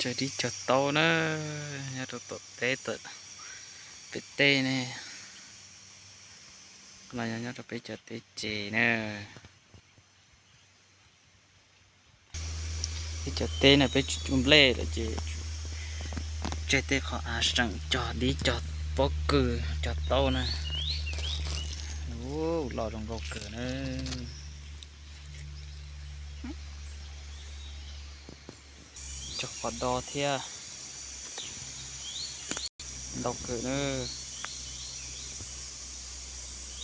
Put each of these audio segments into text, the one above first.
Cog dib cog taub na, nyob rau tom teb tom pem teb ne. No yog nyob rau peb cov teb ces na. Peb cov teb no peb tsis cug nplej lawm ces tseg tej qhov av seem cog dib cog pob kws cog taub na. Ub, loj zoo nkauj kawg na. Cog qhov do thiab. Ntau kawg na.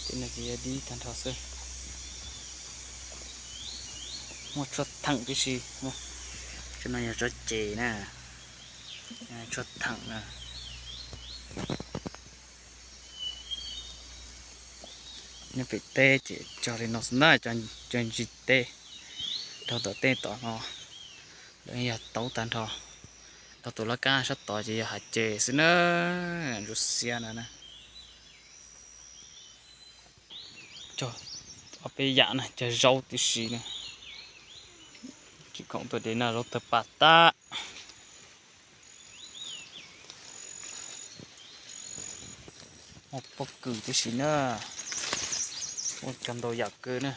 Tej no ces yog dib tag nrho xwb. Muaj tshuaj theem tib si. Tshuaj no yog tsob ces na. Tshuaj theem na. Nyob pem teb ces cog li no xwb na, cov ntsis teb rau tom tej tom no. Lawv yog taub tag nrho. Rau tus laj kab sab tod ces yog hav ces xwb na. Ntsuab xiab no na. Cog ob peb yam na, cog zaub tib si na. Tsis khoom tuaj de no zaub tawg paj tab. Muaj pob kws tib si na. Muaj cog ntau yam kawg na.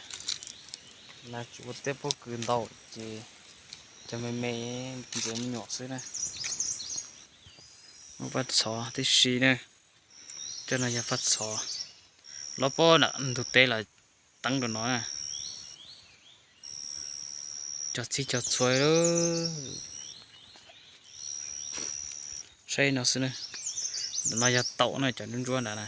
Lawv tsis ua teb pob kws ntau ces cog me me ntxias me nyuam xwb na. Muaj faj txhov tib si na. Cov no yog faj txhov. Los pob nram ntug teb los teeb rau no na. Cog txhij cog txhua lawm. Saib no xwb na. Ntawm no yog taum na, cov ntsuab ntsuab nrad na.